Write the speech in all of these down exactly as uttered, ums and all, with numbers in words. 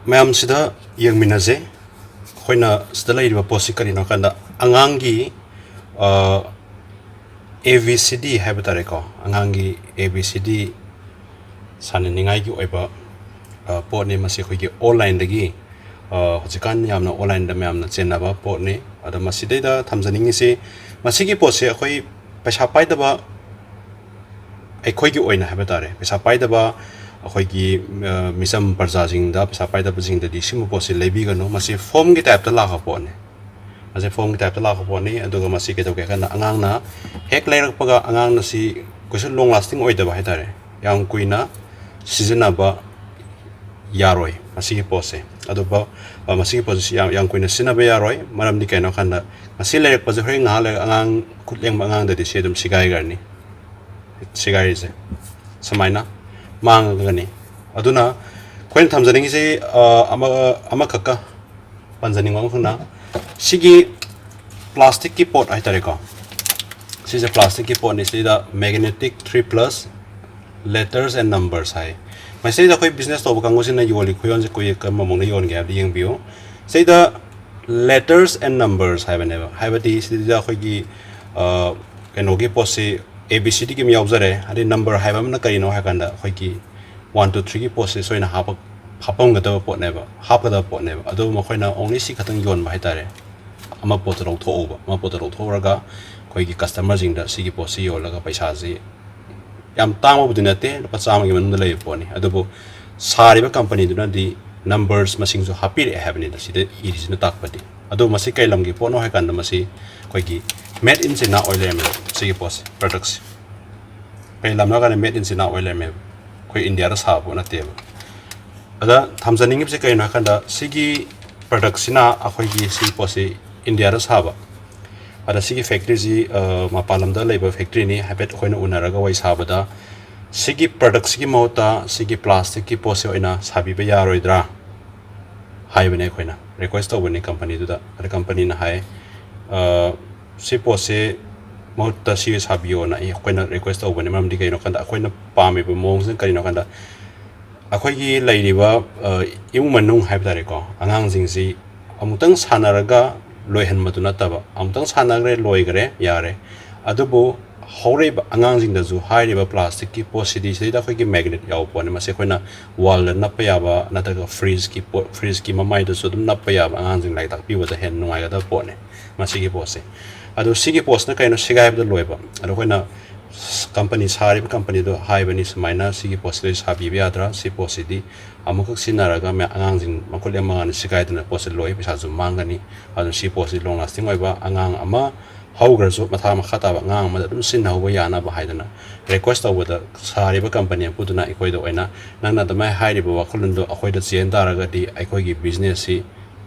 ꯃꯌꯥꯝꯁꯤꯗ ꯌꯦꯡꯃꯤꯟꯅꯁꯦ꯫ ꯑꯩꯈꯣꯏꯅ ꯁꯤꯗ ꯂꯩꯔꯤꯕ ꯄꯣꯠꯁꯤ ꯀꯔꯤꯅꯣ ꯍꯥꯏ ꯀꯥꯟꯗ, ꯑꯉꯥꯡꯒꯤ ꯑꯦ ꯕꯤ ꯁꯤ ꯗꯤ ꯍꯥꯏꯕ ꯇꯥꯔꯦꯀꯣ, ꯑꯉꯥꯡꯒꯤ ꯑꯦ ꯕꯤ ꯁꯤ ꯗꯤ ꯁꯥꯟꯅꯅꯤꯡꯉꯥꯏꯒꯤ ꯑꯣꯏꯕ ꯑ, ꯄꯣꯠꯅꯤ꯫ ꯃꯁꯤ ꯑꯩꯈꯣꯏꯒꯤ ꯑꯣꯟꯂꯥꯏꯟꯗꯒꯤ, ꯑ, ꯍꯧꯖꯤꯛꯀꯥꯟ ꯌꯥꯝꯅ ꯑꯣꯟꯂꯥꯏꯟꯗ ꯃꯌꯥꯝꯅ ꯆꯦꯟꯅꯕ ꯄꯣꯠꯅꯤ꯫ ꯑꯗꯣ ꯃꯁꯤꯗꯩꯗ ꯊꯝꯖꯅꯤꯡꯉꯤꯁꯤ, ꯃꯁꯤꯒꯤ ꯄꯣꯠꯁꯦ ꯑꯩꯈꯣꯏ ꯄꯩꯁꯥ ꯄꯥꯏꯗꯕ, ꯑꯩꯈꯣꯏꯒꯤ ꯑꯣꯏꯅ ꯍꯥꯏꯕ ꯇꯥꯔꯦ, ꯄꯩꯁꯥ ꯄꯥꯏꯗꯕ ꯑꯩꯈꯣꯏꯒꯤ, ꯑ, ꯃꯤꯆꯝ ꯄ꯭ꯔꯖꯥꯁꯤꯡꯗ, ꯄꯩꯁꯥ ꯄꯥꯏꯗꯕꯁꯤꯡꯗꯗꯤ ꯁꯤꯒꯨꯝꯕ ꯄꯣꯠꯁꯤ ꯂꯩꯕꯤꯒꯅꯨ꯫ ꯃꯁꯤ ꯐꯣꯝꯒꯤ ꯇꯥꯏꯞꯇ ꯂꯥꯛꯄ ꯄꯣꯠꯅꯤ꯫ ꯃꯁꯤ ꯐꯣꯝꯒꯤ ꯇꯥꯏꯞꯇ ꯂꯥꯛꯄ ꯄꯣꯠꯅꯤ꯫ ꯑꯗꯨꯒ ꯃꯁꯤ ꯀꯩꯗꯧꯒꯦ ꯍꯥꯏ ꯀꯥꯟꯗ, ꯑꯉꯥꯡꯅ ꯍꯦꯛ ꯂꯩꯔꯛꯄꯒ, ꯑꯉꯥꯡꯅ ꯁꯤ ꯀꯩꯁꯨ ꯂꯣꯡ ꯂꯥꯁꯇꯤꯡ ꯑꯣꯏꯗꯕ ꯍꯥꯏ ꯇꯥꯔꯦ, ꯌꯥꯝ ꯀꯨꯏꯅ ꯁꯤꯖꯤꯟꯅꯕ ꯌꯥꯔꯣꯏ ꯃꯁꯤꯒꯤ ꯄꯣꯠꯁꯦ꯫ ꯑꯗꯨꯒ, ꯑ, ꯃꯁꯤꯒꯤ ꯄꯣꯠꯁꯤ ꯌꯥꯝ, ꯌꯥꯝ ꯀꯨꯏꯅ ꯁꯤꯖꯤꯟꯅꯕ ꯌꯥꯔꯣꯏ꯫ ꯃꯔꯝꯗꯤ ꯀꯩꯅꯣ ꯍꯥꯏ ꯀꯥꯟꯗ, ꯃꯁꯤ ꯂꯩꯔꯛꯄꯁꯦ ꯍꯣꯔꯦꯟ ꯉꯥꯏꯍꯥꯛ ꯂꯩꯔꯒ ꯑꯉꯥꯡ ꯈꯨꯠ ꯂꯦꯡꯕ ꯑꯉꯥꯡꯗꯗꯤ ꯁꯤ ꯑꯗꯨꯝ ꯁꯤꯒꯥꯏꯈ꯭ꯔꯅꯤ꯫ ꯁꯤꯒꯥꯏꯔꯤꯁꯦ ꯁꯨꯃꯥꯏꯅ ꯃꯥꯡꯉꯒꯅꯤ꯫ ꯑꯗꯨꯅ ꯑꯩꯈꯣꯏꯅ ꯊꯝꯖꯅꯤꯡꯉꯤꯁꯤ, ꯑ, ꯑꯃ-, ꯑꯃꯈꯛꯀ ꯄꯟꯖꯅꯤꯡꯕ ꯑꯃꯈꯛꯅ, ꯁꯤꯒꯤ ꯄ꯭ꯂꯥꯁꯇꯤꯛꯀꯤ ꯄꯣꯠ ꯍꯥꯏꯇꯥꯔꯦꯀꯣ, ꯁꯤꯁꯦ ꯄ꯭ꯂꯥꯁꯇꯤꯛꯀꯤ ꯄꯣꯠꯅꯤ꯫ ꯁꯤꯗ magnetic three plus letters and numbers ꯍꯥꯏ꯫ ꯃꯁꯤꯗ ꯑꯩꯈꯣꯏ ꯕꯤꯖꯤꯅꯦꯁ ꯇꯧꯕ ꯀꯥꯡꯕꯨꯁꯤꯅ ꯌꯣꯜꯂꯤ ꯈꯨꯌꯣꯟꯁꯦ ꯀꯨꯏ-, ꯀꯔꯝꯕ ꯃꯑꯣꯡꯗ ꯌꯣꯟꯒꯦ ꯍꯥꯏꯕꯗꯨ ꯌꯦꯡꯕꯤꯌꯨ꯫ ꯁꯤꯗ letters and numbers ꯍꯥꯏꯕꯅꯦꯕ, ꯍꯥꯏꯕꯗꯤ ꯁꯤꯗ ꯑꯩꯈꯣꯏꯒꯤ, ꯑ, ꯀꯩꯅꯣꯒꯤ ꯄꯣꯠꯁꯤ ꯑꯦ ꯕꯤ ꯁꯤ ꯗꯤꯒꯤ ꯑꯃ ꯌꯥꯎꯖꯔꯦ, ꯑꯗꯩ ꯅꯝꯕꯔ ꯍꯥꯏꯕ ꯑꯃꯅ ꯀꯔꯤꯅꯣ ꯍꯥꯏ ꯀꯥꯟꯗ, ꯑꯩꯈꯣꯏꯒꯤ ꯋꯥꯟ ꯇꯨ ꯊ꯭ꯔꯤꯒꯤ ꯄꯣꯠꯁꯤ ꯁꯣꯏꯅ ꯍꯥꯞꯄ-, ꯍꯥꯞꯄꯝꯒꯗꯕ ꯄꯣꯠꯅꯦꯕ, ꯍꯥꯞꯀꯗꯕ ꯄꯣꯠꯅꯦꯕ꯫ ꯑꯗꯨꯕꯨ ꯃꯈꯣꯏꯅ only ꯁꯤ ꯈꯛꯇꯪ ꯌꯣꯟꯕ ꯍꯥꯏꯇꯥꯔꯦ꯫ ꯑꯃ ꯄꯣꯠꯇꯣ ꯂꯧꯊꯣꯛꯎꯕ, ꯑꯃ ꯄꯣꯠꯇꯣ ꯂꯧꯊꯣꯛꯎꯔꯒ ꯑꯩꯈꯣꯏꯒꯤ ꯀꯁꯇꯃꯔꯁꯤꯡꯗ ꯁꯤꯒꯤ ꯄꯣꯠꯁꯤ ꯌꯣꯜꯂꯒ ꯄꯩꯁꯥꯁꯤ ꯌꯥꯝ ꯇꯥꯡꯕꯕꯨꯗꯤ ꯅꯠꯇꯦ, ꯂꯨꯄꯥ ꯆꯥꯝꯃꯒꯤ ꯃꯅꯨꯡꯗ ꯂꯩꯕ ꯄꯣꯠꯅꯤ꯫ ꯑꯗꯨꯕꯨ ꯁꯥꯔꯤꯕ ꯀꯝꯄꯅꯤꯗꯨꯅꯗꯤ ꯅꯝꯕꯔꯁ ꯃꯁꯤꯡꯁꯨ ꯍꯥꯞꯄꯤꯔꯛꯑꯦ ꯍꯥꯏꯕꯅꯤꯗ ꯁꯤꯗ ꯏꯔꯤꯁꯤꯅ ꯇꯥꯛꯄꯗꯤ꯫ ꯑꯗꯣ ꯃꯁꯤ ꯀꯩ ꯂꯝꯒꯤ ꯄꯣꯠꯅꯣ ꯍꯥꯏ ꯀꯥꯟꯗ, ꯃꯁꯤ ꯑꯩꯈꯣꯏꯒꯤ made in China ꯑꯣꯏ ꯂꯩꯔꯝꯃꯦꯕ ꯁꯤꯒꯤ ꯄꯣꯠꯁꯦ, ꯄ꯭ꯔꯗꯛꯁꯦ꯫ ꯀꯩ ꯂꯝꯅꯣ ꯍꯥꯏ ꯀꯥꯟꯗ made in China ꯑꯣꯏ ꯂꯩꯔꯝꯃꯦꯕ, ꯑꯩꯈꯣꯏ ꯏꯟꯗꯤꯌꯥꯗ ꯁꯥꯕ ꯄꯣꯠ ꯅꯠꯇꯦꯕ꯫ ꯑꯗ ꯊꯝꯖꯅꯤꯡꯉꯤꯕꯁꯦ ꯀꯩꯅꯣ ꯍꯥꯏ ꯀꯥꯟꯗ, ꯁꯤꯒꯤ ꯄ꯭ꯔꯗꯛꯁꯤꯅ, ꯑꯩꯈꯣꯏꯒꯤ ꯁꯤꯒꯤ ꯄꯣꯠꯁꯤ ꯏꯟꯗꯤꯌꯥꯗ ꯁꯥꯕ, ꯑꯗ ꯁꯤꯒꯤ ꯐꯦꯛꯇ꯭ꯔꯤꯁꯤ, ꯑ, ꯃꯄꯥꯟ ꯂꯝꯗ ꯂꯩꯕ ꯐꯦꯛꯇ꯭ꯔꯤꯅꯤ꯫ ꯍꯥꯏꯐꯦꯠ ꯑꯩꯈꯣꯏꯅ ꯎꯅꯔꯒ ꯋꯥꯔꯤ ꯁꯥꯕꯗ, ꯁꯤꯒꯤ ꯄ꯭ꯔꯗꯛꯁꯤꯒꯤ ꯃꯍꯨꯠꯇ ꯁꯤꯒꯤ ꯄ꯭ꯂꯥꯁꯇꯤꯛꯀꯤ ꯄꯣꯠꯁꯦ ꯑꯣꯏꯅ ꯁꯥꯕꯤꯕ ꯌꯥꯔꯣꯏꯗ꯭ꯔꯥ ꯍꯥꯏꯕꯅꯦ꯫ ꯑꯩꯈꯣꯏꯅ ꯔꯤꯀ꯭ꯋꯦꯁ ꯇꯧꯕꯅꯤ ꯀꯝꯄꯅꯤꯗꯨꯗ꯫ ꯑꯗ ꯀꯝꯄꯅꯤꯅ ꯍꯥꯏ, ꯑ, "ꯁꯤ ꯄꯣꯠꯁꯦ ꯃꯍꯨꯠꯇ ꯁꯤ ꯁꯥꯕꯤꯌꯣꯅ" ꯑꯩ, ꯑꯩꯈꯣꯏꯅ ꯔꯤꯀ꯭ꯋꯦꯁ ꯇꯧꯕꯅꯤ꯫ ꯃꯔꯝꯗꯤ ꯀꯩꯅꯣ ꯍꯥꯏ ꯀꯥꯟꯗ, ꯑꯩꯈꯣꯏꯅ ꯄꯥꯝꯃꯤꯕ ꯃꯑꯣꯡꯁꯤꯅ ꯀꯔꯤꯅꯣ ꯍꯥꯏ ꯀꯥꯟꯗ, ꯑꯩꯈꯣꯏꯒꯤ ꯂꯩꯔꯤꯕ, ꯑ, ꯏꯃꯨꯡ ꯃꯅꯨꯡ ꯍꯥꯏꯕ ꯇꯥꯔꯦꯀꯣ, ꯑꯉꯥꯡꯁꯤꯡꯁꯤ ꯑꯃꯨꯛꯇꯪ ꯁꯥꯟꯅꯔꯒ ꯂꯣꯏꯍꯟꯕꯗꯨ ꯅꯠꯇꯕ, ꯑꯃꯨꯛꯇꯪ ꯁꯥꯟꯅꯈ꯭ꯔꯦ, ꯂꯣꯏꯈꯔꯦ, ꯌꯥꯔꯦ꯫ ꯑꯗꯨꯕꯨ ꯍꯧꯔꯛꯏꯕ ꯑꯉꯥꯡꯁꯤꯡꯗꯁꯨ ꯍꯥꯏꯔꯤꯕ plasticꯀꯤ ꯄꯣꯠꯁꯤꯗꯤ, ꯁꯤꯗꯩꯗ ꯑꯩꯈꯣꯏꯒꯤ magnet ꯌꯥꯎꯕ ꯄꯣꯠꯅꯤ꯫ ꯃꯁꯤ ꯑꯩꯈꯣꯏꯅ wallꯗ ꯅꯞꯄ ꯌꯥꯕ ꯅꯠꯇ꯭ꯔꯒ fridgeꯀꯤ ꯄꯣꯠ, fridgeꯀꯤ ꯃꯃꯥꯏꯗꯁꯨ ꯑꯗꯨꯝ ꯅꯞꯄ ꯌꯥꯕ, ꯑꯉꯥꯡꯁꯤꯡ ꯂꯥꯏꯔꯤꯛ ꯇꯥꯛꯄꯤꯕꯗ ꯍꯦꯟꯅ ꯅꯨꯡꯉꯥꯏꯒꯗꯕ ꯄꯣꯠꯅꯤ ꯃꯁꯤꯒꯤ ꯄꯣꯠꯁꯦ꯫ ꯑꯗꯣ ꯁꯤꯒꯤ ꯄꯣꯠꯁꯤꯅ ꯀꯩꯅꯣ? ꯁꯦꯒꯥꯏꯕꯗ ꯂꯣꯏꯕ꯫ ꯑꯗꯣ ꯑꯩꯈꯣꯏꯅ company, ꯁꯥꯔꯤꯕ companyꯗꯣ ꯍꯥꯏꯕꯅꯤ, ꯁꯨꯃꯥꯏꯅ ꯁꯤꯒꯤ ꯄꯣꯠꯁꯤꯗ ꯁꯥꯕꯤꯕ ꯌꯥꯗ꯭ꯔꯥ? ꯁꯤ ꯄꯣꯠꯁꯤꯗꯤ ꯑꯃꯨꯛꯈꯛ ꯁꯤꯖꯤꯟꯅꯔꯒ ꯃꯌꯥ-, ꯑꯉꯥꯡꯁꯤꯡ ꯃꯈꯨꯠ ꯂꯦꯝ ꯃꯉꯥꯅ ꯁꯦꯒꯥꯏꯗꯅ ꯄꯣꯠꯁꯤ ꯂꯣꯏ, ꯄꯩꯁꯥꯁꯨ ꯃꯥꯡꯒꯅꯤ꯫ ꯑꯗꯨꯅ ꯁꯤ ꯄꯣꯠꯁꯤ long lasting ꯑꯣꯏꯕ, ꯑꯉꯥꯡ ꯑꯃ ꯍꯧꯈ꯭ꯔꯁꯨ ꯃꯊꯥ ꯃꯈꯥ ꯇꯥꯕ ꯑꯉꯥꯡ ꯑꯃꯗ ꯑꯗꯨꯝ ꯁꯤꯖꯤꯟꯅꯍꯧꯕ ꯌꯥꯅꯕ ꯍꯥꯏꯗꯅ request ꯇꯧꯕꯗ, ꯁꯥꯔꯤꯕ company ꯃꯄꯨꯗꯨꯅ ꯑꯩꯈꯣꯏꯗ ꯑꯣꯏꯅ, "ꯅꯪꯅ ꯑꯗꯨꯃꯥꯏꯅ ꯍꯥꯏꯔꯤꯕ ꯋꯥꯈꯜꯂꯣꯟꯗꯣ ꯑꯩꯈꯣꯏꯗ ꯆꯦꯟ ꯇꯥꯔꯒꯗꯤ ꯑꯩꯈꯣꯏꯒꯤ businessꯁꯤ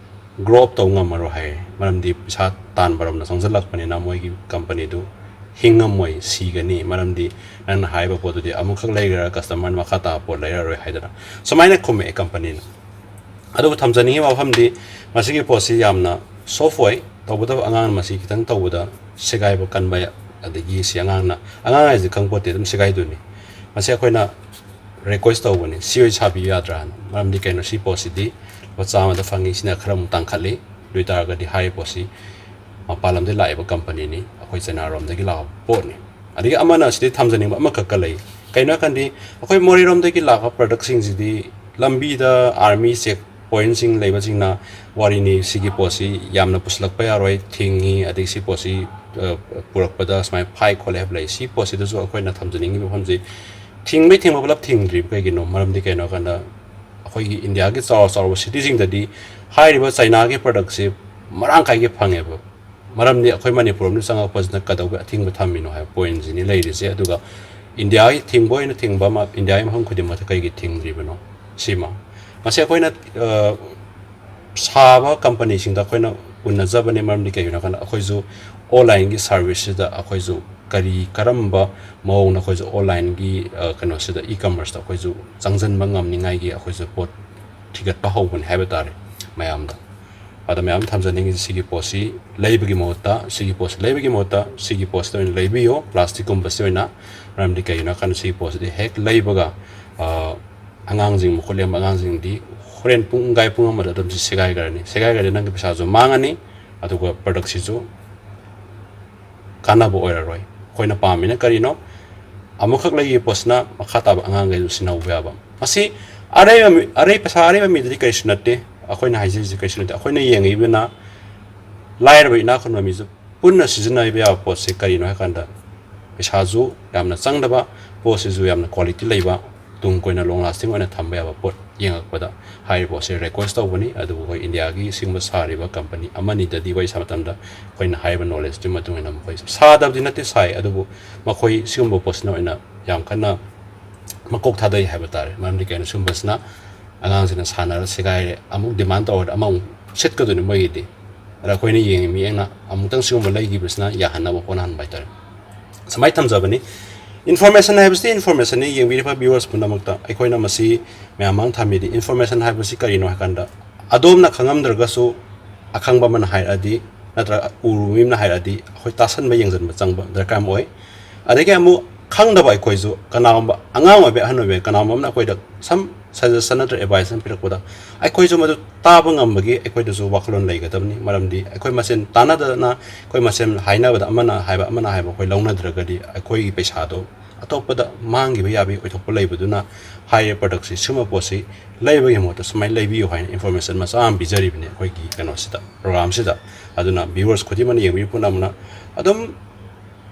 grow up ꯇꯧ ꯉꯝꯃꯔꯣꯏ" ꯍꯥꯏꯌꯦ꯫ ꯃꯔꯝꯗꯤ ꯄꯩꯁꯥ ꯇꯥꯟꯕꯔꯣꯝꯗ ꯆꯪꯁꯤꯜꯂꯛꯄꯅꯤꯅ ꯃꯣꯏꯒꯤ companyꯗꯨ ꯍꯤꯡꯉꯝꯃꯣꯏ, ꯁꯤꯒꯅꯤ꯫ ꯃꯔꯝꯗꯤ ꯅꯪꯅ ꯍꯥꯏꯔꯤꯕ ꯄꯣꯠꯇꯨꯗꯤ ꯑꯃꯨꯛꯈꯛ ꯂꯩꯈ꯭ꯔꯒ customer ꯃꯈꯥ ꯇꯥꯕ ꯄꯣꯠ ꯂꯩꯔꯔꯣꯏ ꯍꯥꯏꯗꯅ ꯁꯨꯃꯥꯏꯅ ꯈꯨꯝꯃꯛꯑꯦ companyꯅ꯫ ꯑꯗꯨꯕꯨ ꯊꯝꯖꯅꯤꯡꯉꯤꯕ ꯋꯥꯐꯝꯗꯤ, ꯃꯁꯤꯒꯤ ꯄꯣꯠꯁꯤ ꯌꯥꯝꯅ soft ꯑꯣꯏ, ꯇꯧꯕꯇꯕꯨ ꯑꯉꯥꯡꯅ ꯃꯁꯤ ꯈꯤꯇꯪ ꯇꯧꯕꯗ ꯁꯦꯒꯥꯏꯕ ꯀꯟꯕ, ꯑꯗꯒꯤ ꯁꯤ ꯑꯉꯥꯡꯅ, ꯑꯉꯥꯡ ꯍꯥꯏꯁꯤꯗꯤ ꯈꯪꯄꯣꯠꯇꯦ, ꯑꯗꯨꯝ ꯁꯦꯒꯥꯏꯗꯣꯏꯅꯤ꯫ ꯃꯁꯤ ꯑꯩꯈꯣꯏꯅ request ꯇꯧꯕꯅꯤ, ꯁꯤ ꯑꯣꯏ ꯁꯥꯕꯤꯌꯨ ꯌꯥꯗ꯭ꯔꯥꯅ꯫ ꯃꯔꯝꯗꯤ ꯀꯩꯅꯣ, ꯁꯤ ꯄꯣꯠꯁꯤꯗꯤ ꯂꯨꯄꯥ ꯆꯥꯝꯃꯗ ꯐꯪꯉꯤ, ꯁꯤꯅ ꯈꯔ ꯑꯃꯨꯛ ꯇꯥꯡꯈꯠꯂꯤ꯫ ꯑꯗꯨ ꯑꯣꯏꯇꯥꯔꯒꯗꯤ ꯍꯥꯏꯔꯤꯕ ꯄꯣꯠꯁꯤ ꯃꯄꯥꯟ ꯂꯝꯗꯒꯤ ꯂꯥꯛꯏꯕ companyꯅꯤ, ꯑꯩꯈꯣꯏ ꯆꯩꯅꯥꯔꯣꯝꯗꯒꯤ ꯂꯥꯛꯄ ꯄꯣꯠꯅꯤ꯫ ꯑꯗꯒꯤ ꯑꯃꯅ ꯁꯤꯗꯩ ꯊꯝꯖꯅꯤꯡꯕ ꯑꯃꯈꯛꯀ ꯂꯩ꯫ ꯀꯩꯅꯣ ꯍꯥꯏꯀꯥꯟꯗꯤ, ꯑꯩꯈꯣꯏ ꯃꯣꯔꯦꯔꯣꯝꯗꯒꯤ ꯂꯥꯛꯄ productꯁꯤꯡꯁꯤꯗꯤ ꯂꯝꯕꯤꯗ army check pointꯁꯤꯡ ꯂꯩꯕꯁꯤꯡꯅ ꯋꯥꯔꯤꯅꯤ, ꯁꯤꯒꯤ ꯄꯣꯠꯁꯤ ꯌꯥꯝꯅ ꯄꯨꯁꯤꯜꯂꯛꯄ ꯌꯥꯔꯣꯏ, ꯊꯤꯡꯉꯤ, ꯑꯗꯒꯤ ꯁꯤ ꯄꯣꯠꯁꯤ, ꯑ, ꯄꯨꯔꯛꯄꯗ ꯁꯨꯃꯥꯏꯅ ꯐꯥꯏ ꯈꯣꯠꯂꯦ ꯍꯥꯏꯕ ꯂꯩ꯫ ꯁꯤ ꯄꯣꯠꯁꯤꯗꯁꯨ ꯑꯩꯈꯣꯏꯅ ꯊꯝꯖꯅꯤꯡꯉꯤꯕ ꯋꯥꯐꯝꯁꯤ, ꯊꯤꯡꯕꯩ ꯊꯤꯡꯕ ꯄꯨꯂꯞ ꯊꯤꯡꯗ꯭ꯔꯤꯕ ꯀꯩꯒꯤꯅꯣ? ꯃꯔꯝꯗꯤ ꯀꯩꯅꯣ ꯍꯥꯏꯀꯥꯟꯗ, ꯑꯩꯈꯣꯏꯒꯤ ꯏꯟꯗꯤꯌꯥꯒꯤ ꯆꯥꯎꯔ ꯆꯥꯎꯔꯕ cityꯁꯤꯡꯗꯗꯤ ꯍꯥꯏꯔꯤꯕ ꯆꯩꯅꯥꯒꯤ productꯁꯤ ꯃꯔꯥꯡ ꯀꯥꯏꯒꯤ ꯐꯪꯉꯦꯕ꯫ ꯃꯔꯝꯗꯤ ꯑꯩꯈꯣꯏ ꯃꯅꯤꯄꯨꯔ ꯑꯃꯗ ꯆꯪꯉꯛꯄꯁꯤꯅ ꯀꯩꯗꯧꯕꯩ ꯑꯊꯤꯡꯕ ꯊꯝꯃꯤꯅꯣ ꯍꯥꯏꯕ pointꯁꯤꯅꯤ ꯂꯩꯔꯤꯁꯦ꯫ ꯑꯗꯨꯒ ꯏꯟꯗꯤꯌꯥꯒꯤ ꯊꯤꯡꯕ ꯑꯣꯏꯅ ꯊꯤꯡꯕ ꯑꯃ, ꯏꯟꯗꯤꯌꯥꯒꯤ ꯃꯐꯝ ꯈꯨꯗꯤꯡꯃꯛꯇ ꯀꯩꯒꯤ ꯊꯤꯡꯗ꯭ꯔꯤꯕꯅꯣ? ꯁꯤꯃ꯫ ꯃꯁꯤ ꯑꯩꯈꯣꯏꯅ, ꯑ, ꯁꯥꯕ companyꯁꯤꯡꯗ ꯑꯩꯈꯣꯏꯅ ꯎꯅꯖꯕꯅꯤ꯫ ꯃꯔꯝꯗꯤ ꯀꯩꯒꯤꯅꯣ ꯍꯥꯏ ꯀꯥꯟꯗ, ꯑꯩꯈꯣꯏꯁꯨ onlineꯒꯤ serviceꯁꯤꯗ ꯑꯩꯈꯣꯏꯁꯨ ꯀꯔꯤ, ꯀꯔꯝꯕ ꯃꯑꯣꯡꯗ ꯑꯩꯈꯣꯏꯁꯨ onlineꯒꯤ, ꯑ, ꯀꯩꯅꯣꯁꯤꯗ, e-commerceꯇ ꯑꯩꯈꯣꯏꯁꯨ ꯆꯪꯁꯤꯟꯕ ꯉꯝꯅꯤꯡꯉꯥꯏꯒꯤ ꯑꯩꯈꯣꯏꯁꯨ ꯄꯣꯠ ꯊꯤꯒꯠꯄ ꯍꯧꯕꯅꯤ ꯍꯥꯏꯕ ꯇꯥꯔꯦ ꯃꯌꯥꯝꯗ꯫ ꯑꯗ ꯃꯌꯥꯝ ꯊꯝꯖꯅꯤꯡꯉꯤꯁꯤ, ꯁꯤꯒꯤ ꯄꯣꯠꯁꯤ ꯂꯩꯕꯒꯤ ꯃꯍꯨꯠꯇ, ꯁꯤꯒꯤ ꯄꯣꯠꯁꯤ ꯂꯩꯕꯒꯤ ꯃꯍꯨꯠꯇ ꯁꯤꯒꯤ ꯄꯣꯠꯁꯤꯗ ꯑꯣꯏꯅ ꯂꯩꯕꯤꯌꯣ, plasticꯀꯨꯝꯕꯁꯤ ꯑꯣꯏꯅ꯫ ꯃꯔꯝꯗꯤ ꯀꯩꯒꯤꯅꯣ ꯍꯥꯏ ꯀꯥꯟꯗ, ꯁꯤꯒꯤ ꯄꯣꯠꯁꯤꯗꯤ ꯍꯦꯛ ꯂꯩꯕꯒ, ꯑ, ꯑꯉꯥꯡꯁꯤꯡ, ꯃꯈꯨꯠ ꯂꯦꯡꯕ ꯑꯉꯥꯡꯁꯤꯡꯗꯤ ꯍꯣꯔꯦꯟ ꯄꯨꯡꯈꯥꯏ, ꯄꯨꯡ ꯑꯃꯗ ꯑꯗꯨꯝ ꯁꯤ ꯁꯦꯒꯥꯏꯈ꯭ꯔꯅꯤ꯫ ꯁꯦꯒꯥꯏꯈ꯭ꯔꯗꯤ ꯅꯪꯒꯤ ꯄꯩꯁꯥꯁꯨ ꯃꯥꯡꯉꯅꯤ, ꯑꯗꯨꯒ ꯄ꯭ꯔꯗꯛꯁꯤꯁꯨ ꯀꯥꯟꯅꯕ ꯑꯣꯏꯔꯔꯣꯏ꯫ ꯑꯩꯈꯣꯏꯅ ꯄꯥꯝꯃꯤꯅ ꯀꯔꯤꯅꯣ? ꯑꯃꯨꯛꯈꯛ ꯂꯩꯈꯤꯕ ꯄꯣꯠꯁꯤꯅ ꯃꯈꯥ ꯇꯥꯕ ꯑꯉꯥꯡꯈꯩꯁꯨ ꯁꯤꯟꯅꯍꯧꯕ ꯌꯥꯕ꯫ ꯃꯁꯤ ꯑꯔꯩꯕ ꯃꯤ-, ꯑꯔꯩ, ꯄꯩꯁꯥ ꯑꯔꯩꯕ ꯃꯤꯗꯗꯤ ꯀꯔꯤꯁꯨ ꯅꯠꯇꯦ꯫ ꯑꯩꯈꯣꯏꯅ ꯍꯥꯏꯖꯔꯤꯁꯦ ꯀꯔꯤꯁꯨ ꯅꯠꯇꯦ꯫ ꯑꯩꯈꯣꯏꯅ ꯌꯦꯡꯉꯤꯕꯅ ꯂꯥꯏꯔꯕ ꯏꯅꯥꯛ ꯈꯨꯟꯕ ꯃꯤꯁꯨ ꯄꯨꯟꯅ ꯁꯤꯖꯤꯟꯅꯕ ꯌꯥꯕ ꯄꯣꯠꯁꯤ ꯀꯔꯤꯅꯣ ꯍꯥꯏ ꯀꯥꯟꯗ, ꯄꯩꯁꯥꯁꯨ ꯌꯥꯝꯅ ꯆꯪꯗꯕ, ꯄꯣꯠꯁꯤꯁꯨ ꯌꯥꯝꯅ quality ꯂꯩꯕ, ꯇꯨꯡ ꯀꯣꯏꯅ long lasting ꯑꯣꯏꯅ ꯊꯝꯕ ꯌꯥꯕ ꯄꯣꯠ ꯌꯦꯡꯉꯛꯄꯗ ꯍꯥꯏꯔꯤꯕ ꯄꯣꯠꯁꯦ request ꯇꯧꯕꯅꯤ꯫ ꯑꯗꯨꯕꯨ ꯑꯩꯈꯣꯏ ꯏꯟꯗꯤꯌꯥꯒꯤ ꯁꯤꯒꯨꯝꯕ ꯁꯥꯔꯤꯕ ꯀꯝꯄꯅꯤ ꯑꯃꯅꯤꯗꯗꯤ ꯋꯥꯔꯤ ꯁꯥꯕ ꯃꯇꯝꯗ ꯑꯩꯈꯣꯏꯅ ꯍꯥꯏꯔꯤꯕ knowledgeꯇꯨꯒꯤ ꯃꯇꯨꯡ ꯏꯟꯅ ꯃꯈꯣꯏ ꯁꯥꯗꯕꯗꯤ ꯅꯠꯇꯦ, ꯁꯥꯏ, ꯑꯗꯨꯕꯨ ꯃꯈꯣꯏ ꯁꯤꯒꯨꯝꯕ ꯄꯣꯠꯁꯤꯅ ꯑꯣꯏꯅ ꯌꯥꯝ ꯀꯟꯅ ꯃꯀꯣꯛ ꯊꯥꯗꯩ ꯍꯥꯏꯕ ꯇꯥꯔꯦ꯫ ꯃꯔꯝꯗꯤ ꯀꯩꯅꯣ, ꯁꯤꯒꯨꯝꯕꯁꯤꯅ ꯑꯉꯥꯡꯁꯤꯡꯅ ꯁꯥꯟꯅꯔ ꯁꯦꯒꯥꯏꯔꯦ, ꯑꯃꯨꯛ demand ꯇꯧꯔꯗꯤ ꯑꯃꯃꯨꯛ ꯁꯤꯠꯀꯗꯣꯏꯅꯤ ꯃꯣꯏꯒꯤꯗꯤ꯫ ꯑꯗ ꯑꯩꯈꯣꯏꯅ ꯌꯦꯡꯉꯤ ꯃꯤꯠꯌꯦꯡꯅ ꯑꯃꯨꯛꯇꯪ ꯁꯤꯒꯨꯝꯕ ꯂꯩꯈꯤꯕꯁꯤꯅ ꯌꯥꯍꯟꯅꯕ ꯍꯣꯠꯅꯍꯟꯕ ꯍꯥꯏꯇꯥꯔꯦ꯫ ꯁꯨꯃꯥꯏꯅ ꯊꯝꯖꯕꯅꯤ꯫ Information ꯍꯥꯏꯕꯁꯤꯗꯤ informationꯅꯤ꯫ ꯌꯦꯡꯕꯤꯔꯤꯕ viewers ꯄꯨꯝꯅꯃꯛꯇ ꯑꯩꯈꯣꯏꯅ ꯃꯁꯤ ꯃꯌꯥꯝ ꯃꯥꯡ ꯊꯝꯃꯤꯗꯤ, information ꯍꯥꯏꯕꯁꯤ ꯀꯔꯤꯅꯣ ꯍꯥꯏ ꯀꯥꯟꯗ, ꯑꯗꯣꯝꯅ ꯈꯪꯉꯝꯗ꯭ꯔꯒꯁꯨ ꯑꯈꯪꯕ ꯑꯃꯅ ꯍꯥꯏꯔꯛꯑꯗꯤ ꯅꯠꯇ꯭ꯔꯒ ꯎꯔꯨꯕ ꯃꯤ ꯑꯃꯅ ꯍꯥꯏꯔꯛꯑꯗꯤ ꯑꯩꯈꯣꯏ ꯇꯥꯁꯟꯕ, ꯌꯦꯡꯁꯤꯟꯕ ꯆꯪꯕ ꯗꯔꯀꯥꯔ ꯑꯃ ꯑꯣꯏ꯫ ꯑꯗꯒꯤ ꯑꯃꯨꯛ ꯈꯪꯗꯕ ꯑꯩꯈꯣꯏꯁꯨ, ꯀꯅꯥꯒꯨꯝꯕ ꯑꯉꯥꯡ ꯑꯣꯏꯕ ꯑꯍꯟ ꯑꯣꯏꯕ ꯀꯅꯥꯒꯨꯝꯕ ꯑꯃꯅ ꯑꯩꯈꯣꯏꯗ some suggestion ꯅꯠꯇ꯭ꯔ advice ꯑꯃ ꯄꯤꯔꯛꯄꯗ, ꯑꯩꯈꯣꯏꯁꯨ ꯃꯗꯨ ꯇꯥꯕ ꯉꯝꯕꯒꯤ ꯑꯩꯈꯣꯏꯗꯁꯨ ꯋꯥꯈꯜꯂꯣꯟ ꯂꯩꯒꯗꯕꯅꯤ꯫ ꯃꯔꯝꯗꯤ ꯑꯩꯈꯣꯏ ꯃꯁꯦꯟ ꯇꯥꯟꯅꯗꯅ, ꯑꯩꯈꯣꯏ ꯃꯁꯦꯟ ꯍꯥꯏꯅꯕꯗ ꯑꯃꯅ ꯍꯥꯏꯕ ꯑꯃꯅ ꯍꯥꯏꯕ ꯑꯩꯈꯣꯏ ꯂꯧꯅꯗ꯭ꯔꯒꯗꯤ ꯑꯩꯈꯣꯏꯒꯤ ꯄꯩꯁꯥꯗꯣ ꯑꯇꯣꯞꯄꯗ ꯃꯥꯡꯈꯤꯕ ꯌꯥꯕꯒꯤ ꯑꯣꯏꯊꯣꯛꯄ ꯂꯩꯕꯗꯨꯅ, ꯍꯥꯏꯔꯤꯕ ꯄ꯭ꯔꯗꯛꯁꯤ, ꯁꯤꯒꯨꯝꯕ ꯄꯣꯠꯁꯤ ꯂꯩꯕꯒꯤ ꯃꯍꯨꯠꯇ ꯁꯨꯃꯥꯏꯅ ꯂꯩꯕꯤꯌꯨ ꯍꯥꯏꯅ information ꯃꯆꯥ ꯑꯃ ꯄꯤꯖꯔꯤꯕꯅꯤ ꯑꯩꯈꯣꯏꯒꯤ ꯀꯩꯅꯣꯁꯤꯗ, programꯁꯤꯗ꯫ ꯑꯗꯨꯅ viewers ꯈꯨꯗꯤꯡꯃꯛꯅ, ꯌꯦꯡꯕꯤꯔꯤꯕ ꯄꯨꯝꯅꯃꯛꯅ ꯑꯗꯨꯝ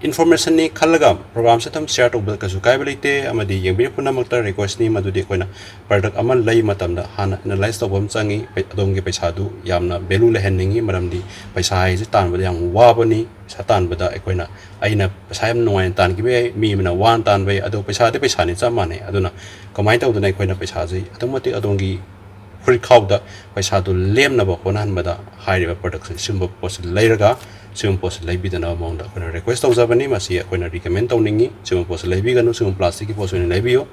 informationꯅꯤ ꯈꯜꯂꯒ programꯁꯦ ꯑꯗꯨꯝ share ꯇꯧꯕꯗ ꯀꯩꯁꯨ ꯀꯥꯏꯕ ꯂꯩꯇꯦ꯫ ꯑꯃꯗꯤ ꯌꯦꯡꯕꯤꯔꯤꯕ ꯄꯨꯝꯅꯃꯛꯇ requestꯅꯤ, ꯃꯗꯨꯗꯤ ꯑꯩꯈꯣꯏꯅ product ꯑꯃ ꯂꯩ ꯃꯇꯝꯗ ꯍꯥꯟꯅ analyse ꯇꯧꯕ ꯑꯃ ꯆꯪꯉꯤ꯫ ꯄꯩ-, ꯑꯗꯣꯝꯒꯤ ꯄꯩꯁꯥꯗꯨ ꯌꯥꯝꯅ value ꯂꯩꯍꯟꯅꯤꯡꯉꯤ, ꯃꯔꯝꯗꯤ ꯄꯩꯁꯥ ꯍꯥꯏꯁꯦ ꯇꯥꯟꯕꯗ ꯌꯥꯝ ꯋꯥꯕꯅꯤ꯫ ꯄꯩꯁꯥ ꯇꯥꯟꯕꯗ ꯑꯩꯈꯣꯏꯅ, ꯑꯩꯅ ꯄꯩꯁꯥ ꯌꯥꯝ ꯅꯨꯡꯉꯥꯏꯅ ꯇꯥꯟꯈꯤꯕ ꯌꯥꯏ, ꯃꯤ ꯑꯃꯅ ꯋꯥꯅ ꯇꯥꯟꯕ ꯌꯥꯏ, ꯑꯗꯣ ꯄꯩꯁꯥꯗꯤ ꯄꯩꯁꯥꯅꯤ, ꯆꯞ ꯃꯥꯟꯅꯩ꯫ ꯑꯗꯨꯅ ꯀꯃꯥꯏꯅ ꯇꯧꯗꯅ ꯑꯩꯈꯣꯏꯅ ꯄꯩꯁꯥꯁꯤ ꯑꯗꯨꯛ ꯃꯇꯤꯛ ꯑꯗꯣꯝꯒꯤ ꯐꯨꯔꯤꯠꯈꯥꯎꯗ ꯄꯩꯁꯥꯗꯨ ꯂꯦꯝꯅꯕ ꯍꯣꯠꯅꯍꯟꯕꯗ ꯍꯥꯏꯔꯤꯕ productꯁꯦ, ꯁꯤꯒꯨꯝꯕ ꯄꯣꯠꯁꯤ ꯂꯩꯔꯒ ꯁꯤꯒꯨꯝꯕ ꯄꯣꯠꯁꯤ ꯂꯩꯕꯤꯗꯅꯕ ꯃꯑꯣꯡꯗ ꯑꯩꯈꯣꯏꯅ request ꯇꯧꯖꯕꯅꯤ꯫ ꯃꯁꯤ ꯑꯩꯈꯣꯏꯅ recommend ꯇꯧꯅꯤꯡꯉꯤ꯫ ꯁꯤꯒꯨꯝꯕ ꯄꯣꯠꯁꯤ ꯂꯩꯕꯤꯒꯅꯨ, ꯁꯤꯒꯨꯝꯕ plasticꯀꯤ ꯄꯣꯠꯁꯤ ꯑꯣꯏꯅ ꯂꯩꯕꯤꯌꯨ꯫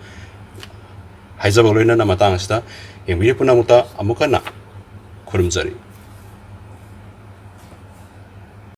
ꯍꯥꯏꯖꯕ ꯂꯣꯏꯅꯅ ꯃꯇꯥꯡ ꯑꯁꯤꯗ ꯌꯦꯡꯕꯤꯔꯤꯕ ꯄꯨꯝꯅꯃꯛꯇ ꯑꯃꯨꯛ ꯍꯟꯅ ꯈꯨꯔꯨꯝꯖꯔꯤ꯫